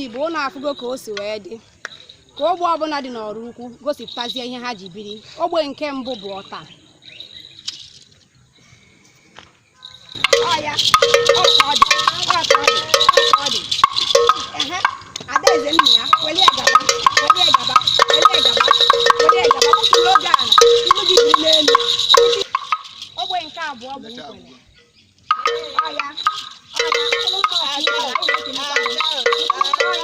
Igbo, ụnụ afụgo ka o si wee dị, ka ogbe ọbụla dị n'Oraukwu gosipụtazie ihe ha ji biri. Ogbe nke mbụ bụ Ọta. Ọ ya, ọ ka ọ dị, ọ ka ọ dị, ọ ka ọ dị. Ehe, Adaeze nna ya, welie gaba, welie gaba, welie gaba, welie gaba, kwụsịrị oge ala, ilu gị biri n'elu. Ogbe nke abụọ bụ Nkwele. Ọ ya, ọ ya, ụmụ ọka anyị na-ekelekwa gị.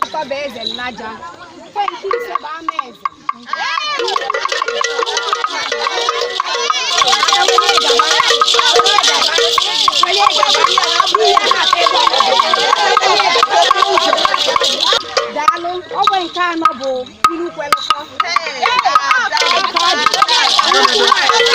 Atọ bụ Eze Nnaja. Kwe nke ise bụ Ama Eze. Daalụ. Ogbe nke anọ bụ Ilu Kwelụkọ. Ka ọ dị. Nnukwu nwanyị. Nnukwu nwanyị.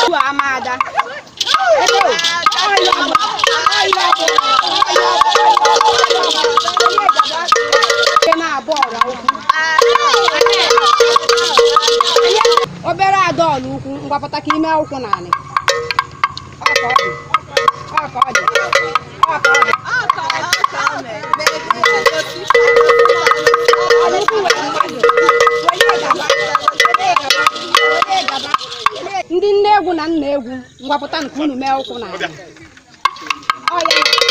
Ugbu a, ama ada. Ebe na-abụ Oraukwu. Obere ada Oraukwu, ngwapụta ka ime ụkwụ naanị. Ọ ka ọ dị. Ọ ka ọ dị. Ọ ka ọ dị. Oraukwu nwere mmadụ. Welie gaba. Welie gaba. Welie gaba. Ndị nne egwu na nna egwu, ngwapụta nke unu mee ụkwụ n'ala. Ọ ya nwa.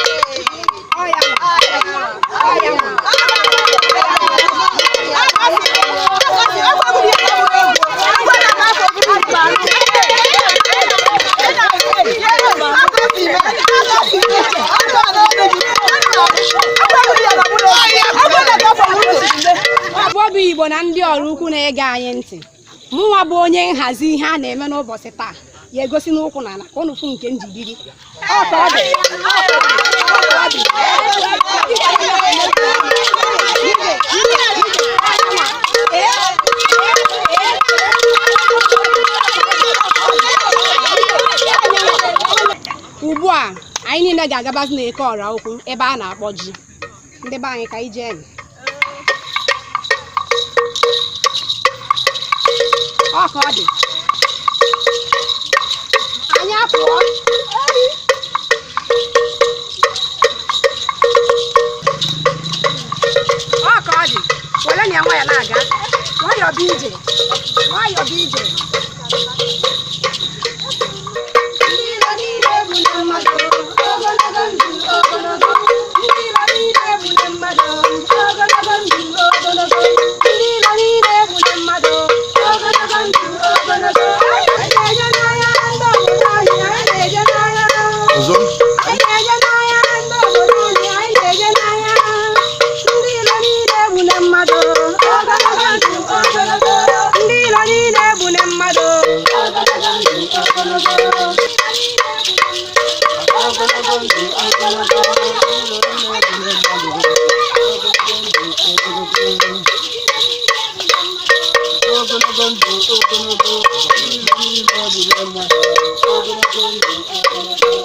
Ọ ya nwa. Ọ ya nwa. Abụọ bụ Igbo na ndị Oraukwu na-ege anyị ntị. Mụnwa bụ onye nhazi ihe a na-eme n'ụbọchị taa ya egosi n'ụkwụ n'ala ka unu fụ nke m ji biri. Ọ ka ọ dị. Ọ ka ọ dị. Ọ ka ọ dị. Ije, ije, ije, ọ ya nwa. Ee, ee, ee. Ugbu a anyị niile ga-agabazi n'Eke Oraukwu ebe a na-akpọ ji. Ndị be anyị, ka anyị jee. Ọ ka ọ dị. Anyị apụọ. Ọ ka ọ dị. Were na ya nwayọ na-aga. Nwayọ bụ ije. Nwayọ bụ ije. Ndị iro niile bụ na mmadụ ogologo ndụ ogologo. Ndị iro niile bụ na mmadụ ogologo ndụ ogologo. Ndị iro niile bụ na mmadụ ogologo ndụ ogologo. Anyị na-eje n'ahịa ndị obodo anyị, anyị na-eje n'ahịa. Ọzọ. Anyị na-eje n'ahịa ndị obodo anyị, anyị na-eje n'ahịa. Ndị iro niile bụ na mmadụ ogologo ndụ ogologo. Ndị iro niile bụ na mmadụ ogologo ndụ ogologo. Ogologo ndụ ogologo. Ogologo ndụ ogologo. Ndị niile bụ mmadụ. Ogologo ndụ ogologo.